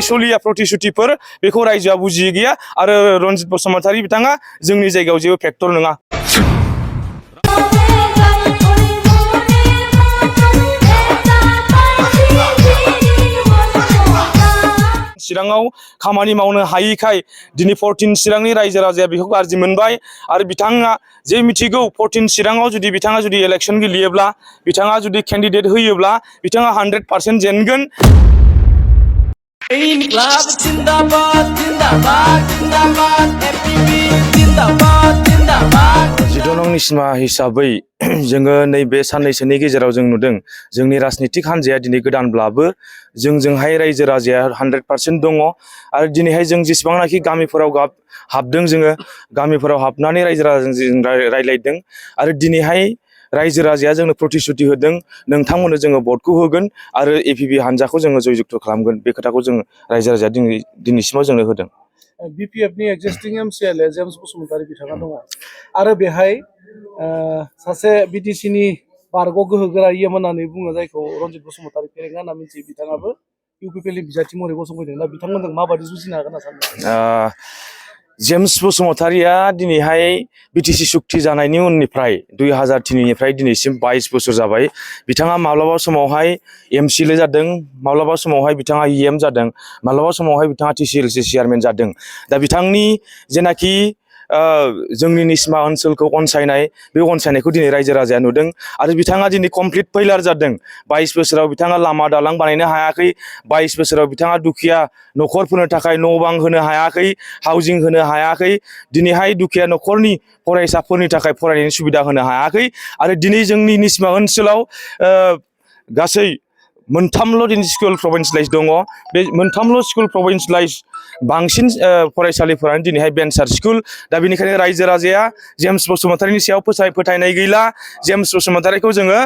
मिसलिया प्रतिश्रुतिफोर बेखौ रायजोआ बुजियै गैया आरो रनजित बसुमतारी बिथाङा जोंनि जायगायाव जेबो फेक्टर नङा। चिराङाव खामानि मावनो हायैखाय दिनै 14 चिरांनि रायजो राजाया बेखौ गाज्रि मोनबाय आरो बिथाङा जे मिथिगौ 14 चिराङाव जुदि बिथाङा जुदि इलेक्सन गेलेयोब्ला बिथाङा जुदि केन्डिडेट होयोब्ला बिथाङा 100% जेनगोन। जिद'नं सिमा हिसाबै जोङो नैबे साननैसोनि गेजेराव जों नुदों जोंनि राजनितिक हान्जाया दिनै गोदानब्लाबो जोंजोंहाय रायजो राजाया 100% दङ आरो दिनैहाय जों जेसेबांनाखि गामिफोराव हाबदों जोङो गामिफोराव हाबनानै रायजो राजाजों रायज्लायदों आरो दिनैहाय रायजो राजाया जोंनो प्रतिश्रुति होदों नोंथांमोननो जोङो भटखौ होगोन आरो एपिपि हान्जाखौ जोङो जयजुक्त खालामगोन बे खोथाखौ जों रायजो राजाया दिनैसिमाव जोंनो होदों। बिपिएफनि एक्जिस्टिं एमसिएलए जेम्स बसुमतारी बिथाङा दङ आरो बेहाय सासे बिटिसिनि बारग' गोहोगोरा इएम होननानै बुङो जायखौ रनजित बसुमतारी फेरेंगा होनना मिथियो बिथाङाबो इउपिपिएलनि बिजाथि महरै गसंफैदों दा बिथांमोनजों माबायदि जुजिनो हागोन होनना सानो? जेम्स बसुमतारीया दिनैहाय बिटिसि सुक्ति जानायनि उननिफ्राय 2003निफ्राय दिनैसिम 22 बोसोर जाबाय बिथाङा माब्लाबा समावहाय एमसिएलए जादों माब्लाबा समावहाय बिथाङा इएम जादों माब्लाबा समावहाय बिथाङा टिसिएलसि चेयारमेन जादों दा बिथांनि जेनाखि जोंनि निसिमा ओनसोलखौ अनसायनाय बे अनसायनायखौ दिनै रायजो राजाया नुदों आरो बिथाङा दिनै कमप्लिट फेइलार जादों 22 बोसोराव बिथाङा लामा दालां बानायनो हायाखै 22 बोसोराव बिथाङा दुखिया न'खरफोरनो थाखाय न' बां होनो हायाखै हाउजिं होनो हायाखै दिनैहाय दुखिया न'खरनि फरायसाफोरनि थाखाय फरायनायनि सुबिदा होनो हायाखै आरो दिनै जोंनि निसिमा ओनसोलाव गासै मोनथामल' दिनै स्कुल प्रभिन्सियेलाइज दङ बे मोनथामल' स्कुल प्रभिन्सियेलाइज बांसिन फरायसालिफोरानो दिनैहाय भेन्सार स्कुल दा बेनिखायनो रायजो राजाया जेम्स बसुमतारीनि सायाव फोथायनाय गैला जेम्स बसुमतारीखौ जोङो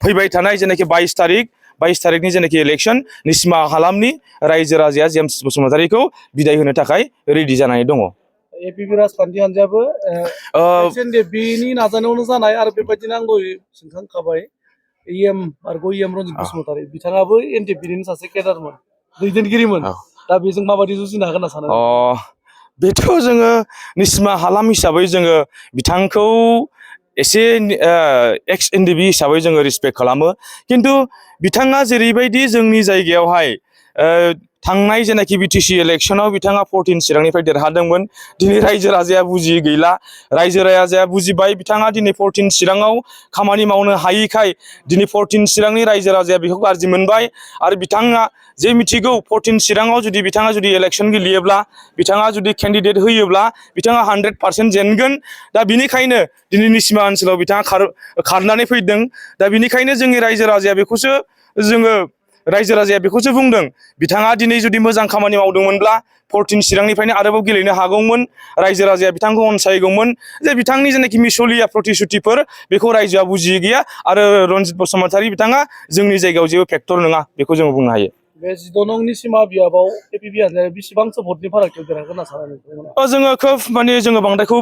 फैबाय थानाय जेनाखि 22 तारिखनि जेनाखि इलेक्सन निसिमा हालामनि रायजो राजाया जेम्स बसुमतारीखौ बिदाय होनो थाखाय रेडि जानानै दङ। एपिपि राजखान्थि हान्जायाबो बेनि नाजानायावनो जानाय आरो बेबायदिनो आंबो सोंखांखाबाय इएम रनजित बसुमतारी बिथाङाबो एनडिएफबिनि सासे केडारमोन दैदेनगिरिमोन दा बेजों माबायदि जुजिनो हागोन होनना सानो? बेथ' जोङो निसिमा हालाम हिसाबै जोङो बिथांखौ एसे एक्स एनडिबि हिसाबै जोङो रिसपेक्ट खालामो खिन्थु बिथाङा जेरैबायदि जोंनि जायगायावहाय थांनाय जेनाखि बिटिसि इलेक्सनाव बिथाङा 14 चिरांनिफ्राय देरहादोंमोन दिनै रायजो राजाया बुजियै गैला रायजो राजाया बुजिबाय बिथाङा दिनै 14 चिराङाव खामानि मावनो हायैखाय दिनै 14 चिरांनि रायजो राजाया बेखौ गाज्रि मोनबाय आरो बिथाङा जे मिथिगौ 14 चिराङाव जुदि बिथाङा जुदि इलेक्सन गेलेयोब्ला बिथाङा जुदि केन्डिडेट होयोब्ला बिथाङा 100% जेनगोन दा बिनिखायनो दिनै निसिमा ओनसोलाव बिथाङा खारनानै फैदों दा बिनिखायनो जोंनि रायजो राजाया बेखौसो बुंदों बिथाङा दिनै जुदि मोजां खामानि मावदोंमोनब्ला 14 चिरांनिफ्रायनो आरोबाव गेलेनो हागौमोन रायजो राजाया बिथांखौ अनसायगौमोन जे बिथांनि जेनाखि मिसलिया प्रतिश्रुतिफोर बेखौ रायजोआ बुजियै गैया आरो रनजित बसुमतारी बिथाङा जोंनि जायगायाव जेबो फेक्टर नङा बेखौ जोङो बुंनो हायो। बे 19 निसिमा बियाबाव एपिपि हान्जाया बेसेबांसो भटनि फारागथियाव देरहागोन होनना सानो नोंथांमोना? जोङो खोब जोङो बांद्रायखौ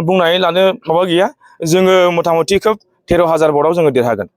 बुंनानै लानो माबा गैया जोङो मथा मथि खोब 13,000 भटआव जोङो देरहागोन।